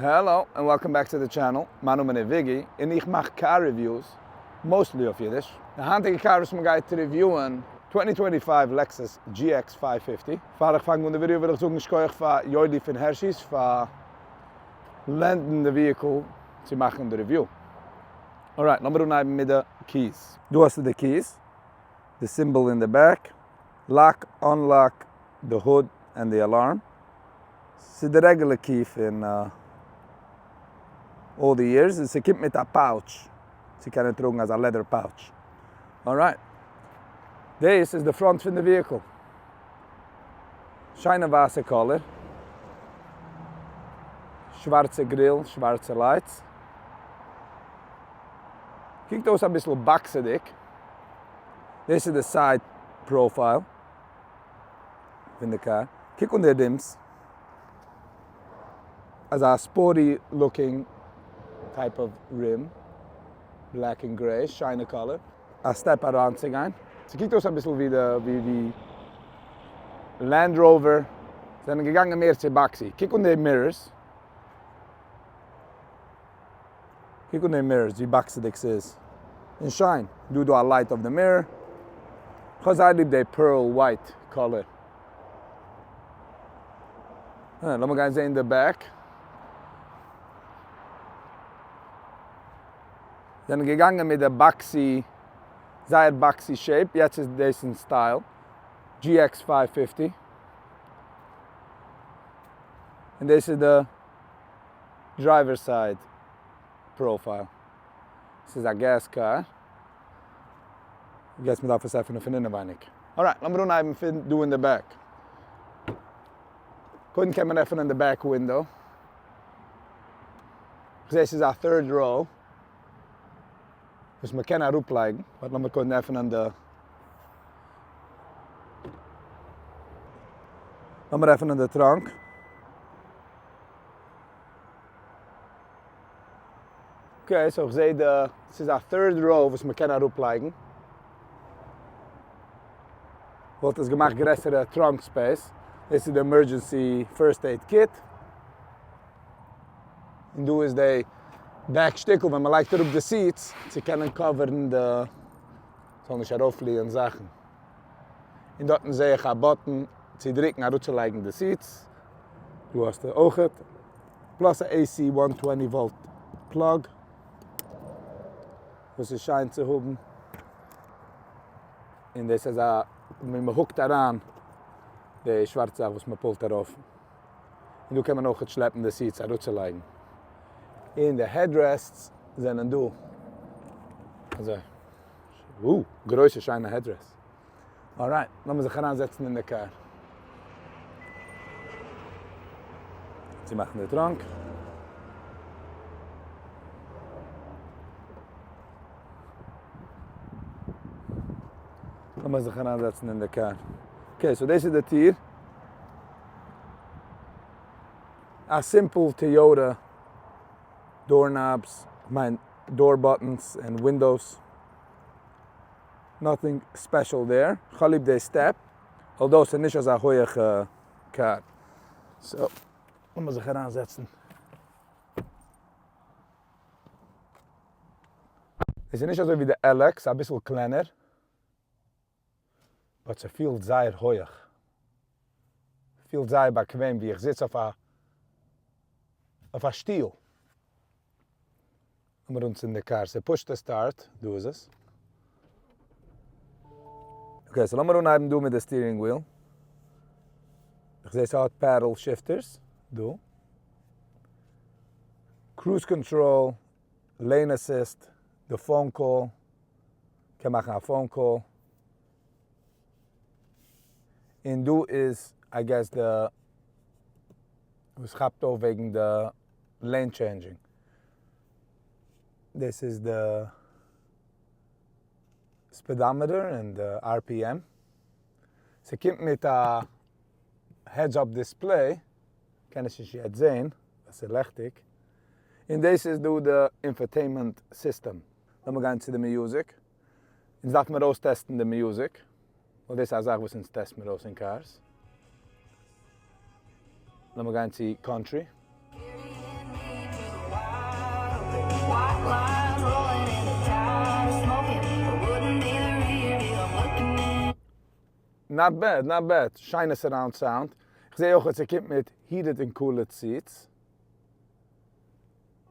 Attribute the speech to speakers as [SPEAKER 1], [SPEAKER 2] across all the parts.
[SPEAKER 1] Hello and welcome back to the channel, מיין נאמען איז וויגי און איך מאך car reviews, mostly אויף אידיש. די היינטיגע קאר וואס מען גייט review ען, 2025 Lexus GX 550. פאר איך פאנג אן די ווידעא וויל איך זאגן שכוח פאר יודי פון Hershey's פאר lend ן די vehicle צו מאכן די review. Alright, לאמיר אנהייבן מיט די keys. דא האסטו די keys, די symbol אין די back, lock, unlock, די hood, and די alarm. ס'איז די regular key פון all the years, און ס'קומט מיט א pouch צו קענען טראגן אזא leather pouch. Alright. דאס איז די front פון די vehicle. שיינע ווייסע color. שווארצע grill, שווארצע lights. קוקט אויס אביסל באקסעדיג. דאס איז די side profile פון די קאר. קוק אן די rims. אזא sporty looking type of rim. Black און gray, שיינע color. א step אריינצוגיין. ס'קוקט אויס אביסל ווי די ווי די Land Rover זענען געגאנגען מער צו boxy. קוק אן די mirrors. קוק אן די mirrors ווי באקסעדיג ס'איז. און שיין. דא איז דא א light אויף די mirror. כ'האב זייער ליב די pearl white color. לאמיר גיין זעהן די back. זענען געגאנגען מיט די boxy, זייער boxy shape, יעצט איז דאס אין style, GX 550. און דאס איז די driver side profile. ס'איז א gas car. Guess מ'דארף עס עפענען פון אינעווייניג. Alright, לאמיר אנהייבן פון דא אין די back. קודם קען מען עפענען די back window. כ'זעה ס'איז א third row וואס מ'קען אראפלייגן. But לאמיר קודם עפענען די. לאמיר עפענען די trunk. Okay, so כ'זעה די, ס'איז א third row וואס מ'קען אראפלייגן. וואלט עס געמאכט גרעסערע trunk space. דאס איז די emergency first aid kit. און דא איז די back שטיקל ווען מ'לייגט אראפ די seats צו קענען cover ן די, ס'זאל נישט ארויפפליען זאכן. און דארטן זעה איך א button צו דרוקן אראפצולייגן די seats. דא האסטו אויכעט. Plus א AC 120 volt plug וואס איז שיין צו האבן. און דאס איז א ווי מען hook ט אריין די שווארצע זאך וואס מען pull ט ארויף. און דא קען מען אויכעט שלעפן די seats אראפצולייגן. און די headrests זענען דא. אזוי. וואו! גרויסע שיינע headrest. Alright, לאמיר זיך אריינזעצן אין די קאר. צומאכן די trunk. לאמיר זיך אריינזעצן אין די קאר. Okay, so דאס איז די טיר. א simple Toyota door knobs, כ'מיין door buttons און windows. Nothing special there. כ'האב ליב די step, although ס'איז נישט אזא הויעכע קאר. So, לאמיר זיך אריינזעצן. עס איז נישט אזוי ווי די LX, אביסל קלענער. But ס'פילט זייער הויעך. פילט זייער באקוועם ווי איך זיץ אויף א אויף א שטיל. לאמיר אנצינדן די קאר, ס'איז push to start, דא איז עס. Okay, so לאמיר אנהייבן דא מיט די steering wheel. איך זעה ס'האט paddle shifters דא. Cruise control, lane assist, די phone call, קען מאכן א phone call. און דא איז I guess די וואס כאפט אויף וועגן די lane changing. דאס איז די speedometer און די RPM. ס'קומט מיט א heads up display, קען עס נישט יעצט זעהן ווייל ס'איז לעכטיג. און דאס איז דא די infotainment system. לאמיר גיין צו די music. אונז דארף מיר אויסטעסטן די music, ווייל דאס איז א זאך וואס אונז טעסט מיר אויס אין cars. לאמיר גיין צו country. Not bad, not bad. שיינע surround sound. איך זעה אויך אז ס'קומט מיט heated און cooled seats.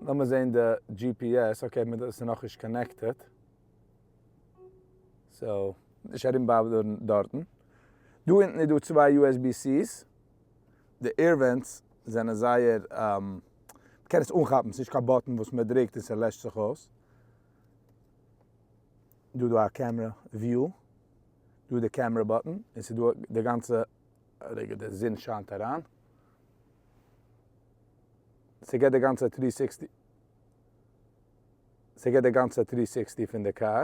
[SPEAKER 1] לאמיר זעהן די GPS, okay, דאס איז נאכנישט connected. So, נישט ארומבאדערן דארטן. דא אונטן איז דא צוויי USB-Cs. די air vents זענען זייער, מ'קען עס אנכאפן, ס'נישט קיין button וואס מ'דרוקט און ס'לעשט זיך אויס. דא איז דא א camera view, דא איז די camera button, און ס'איז דא די גאנצע, רגע די זון שיינט אריין, ס'געט די גאנצע three sixty, ס'געט די גאנצע three sixty פון די קאר.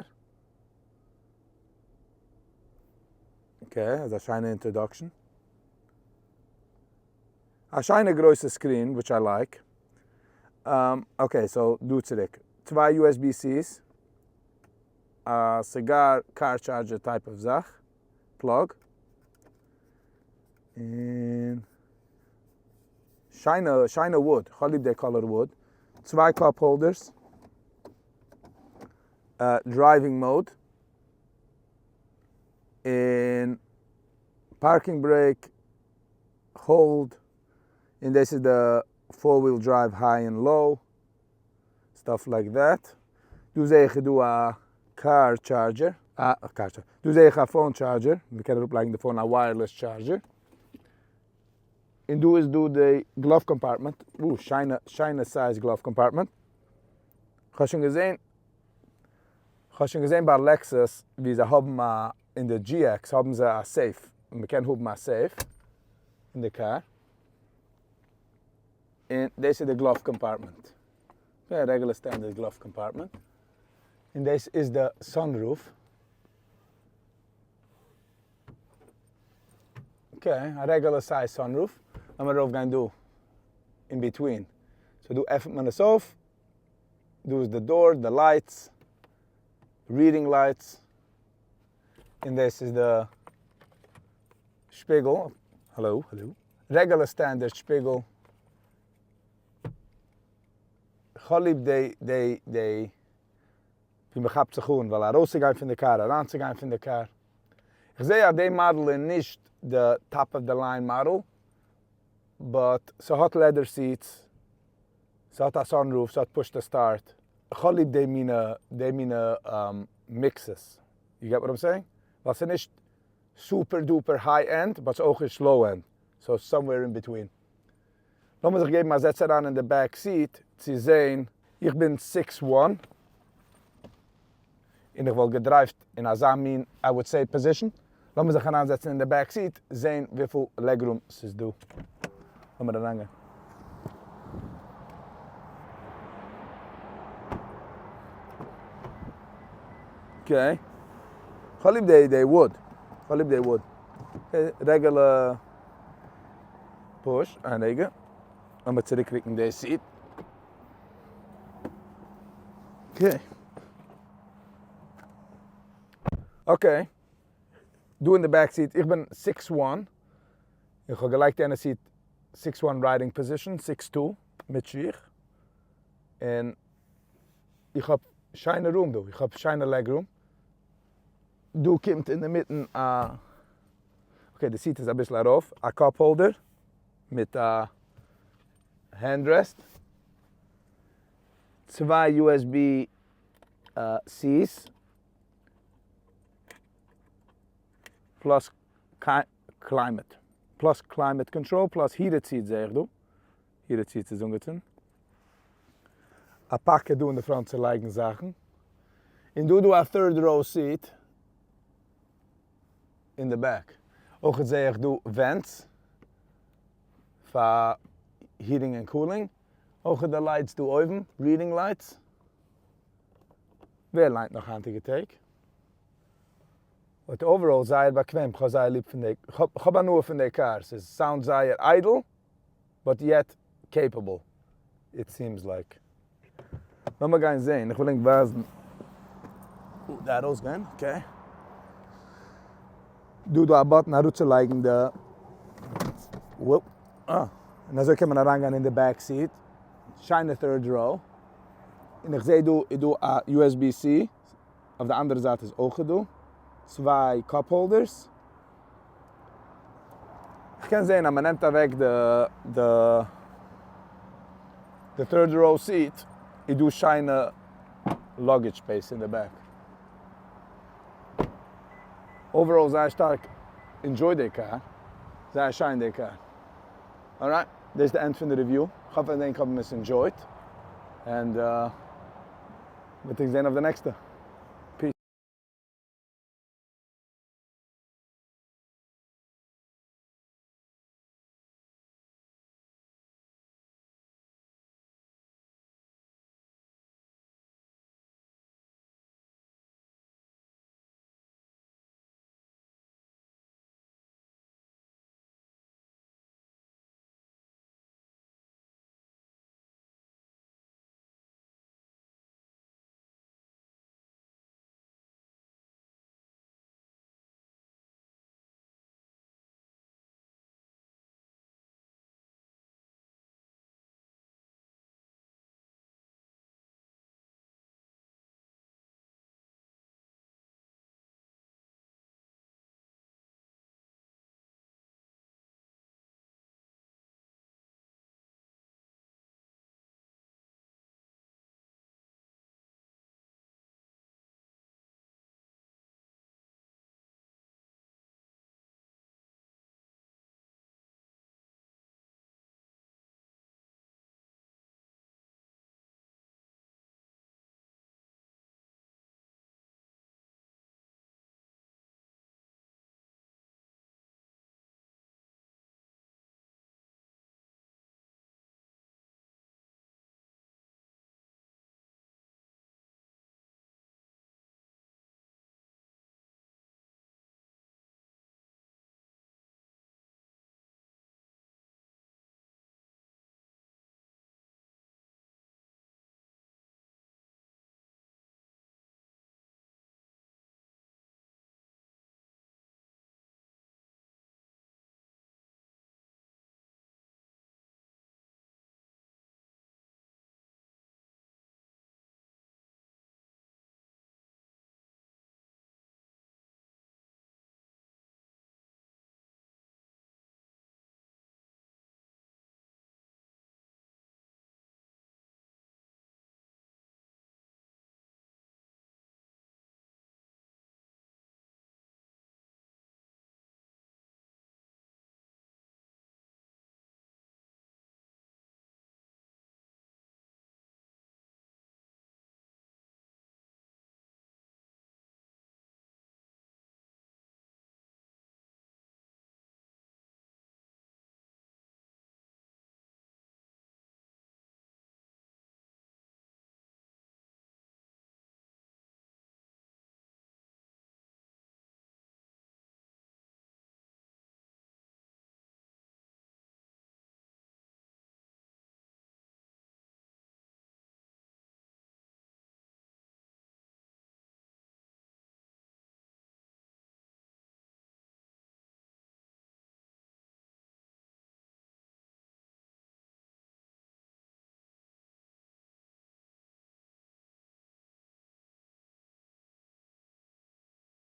[SPEAKER 1] Okay, אזא שיינע introduction. א שיינע גרויסע screen, which I like. Okay, so דא צוריק. צוויי USB-Cs, א cigar car charger type of זאך, plug. און שיינע שיינע wood, כ'האב ליב די color wood. צוויי cup holders. Driving mode. און parking brake, hold, און דאס איז די four wheel drive high און low, stuff like that. דא זעה איך איז דא א car charger, א car charger, דא זעה איך א phone charger, מען קען אראפ לייגן די phone א wireless charger. און דא איז דא די glove compartment, וואו שיינע שיינע size glove compartment. כ'האב שוין געזען, כ'האב שוין געזען ביי Lexus ווי זיי האבן א, אין די GX האבן זיי א safe, און מ'קען האבן א safe אין די קאר. און דאס איז די glove compartment. יא, regular standard glove compartment. און דאס איז די sunroof. Okay, א regular size sunroof. לאמיר ארויפגיין דא in between. So דא עפנט מען עס אויף. דא איז די door, די lights, reading lights, און דאס איז די שפיגל, האלא, האלא, regular standard שפיגל, כ'האב ליב די, די, די, ווי מ'כאפט זיך אן, ווייל ארויסצוגיין פון די קאר, אריינצוגיין פון די קאר, כ'זעה אז די מאדעל איז נישט די top of the line model, but ס'האט leather seats, ס'האט א sunroof, ס'האט push to start. כ'האב ליב די מינע, די מינע mixes. You get what I'm saying? ווייל ס'איז נישט super duper high end, but ס'איז אויך נישט low end. So somewhere in between. לאמיר זיך געבן א זעץ אריין אין די back seat צו זעהן. איך בין six one. און איך וואלט געדרייווט אין אזא מין I would say position. לאמיר זיך אריינזעצן אין די back seat זעהן וויפיל leg room ס'איז דא. לאמיר אריינגיין. Okay. כ'האב ליב די די wood. כ'האב ליב די wood. Regular push. איין רגע. לאמיר צוריקרוקן די seat. Okay. Okay. דא אין די back seat, איך בין six one, איך האב געלייגט יענע seat six one riding position, six two מיט שיך, און איך האב שיינע room דא, איך האב שיינע leg room, דא קומט אינדערמיטן א, okay די seat איז אביסל ארויף, א cup holder מיט א hand rest, צוויי USB Cs, plus climate, plus climate control, plus heated seat זעה איך דא, heated seats איז אנגעצינדן, א pocket דא אין די front צו לייגן זאכן, און דא איז דא א third row seat אין די back, אויך זעה איך דא vents פאר heating און cooling, אויך די lights דא אויבן, reading lights. ווער ליינט נאך היינטיגע טעג? But overall זייער באקוועם, כ'האב זייער ליב פון די, כ'האב הנאה פון די קאר, ס'איז sound זייער איידל, but yet capable, it seems like. לאמיר גיין זעהן, איך וויל ענק ווייזן די ארויסגיין, okay. דא איז דא א button אראפצולייגן די, אה, און אזוי קען מען אריינגיין אין די back seat, שיינע third row. און איך זעה דא איז דא א USB-C, אויף די אנדערע זייט איז אויך דא, צוויי cup holders. כ'קען זעהן אז מ'נעמט אוועק די די די third row seat איז דא שיינע luggage space אין די back. Overall זייער שטארק enjoy די קאר, זייער שיין די קאר. Alright, דאס איז די end פון די review, כ'האף אז ענק האבן עס enjoyed, and מ'וועט זיך זעהן אויף די נעקסטע.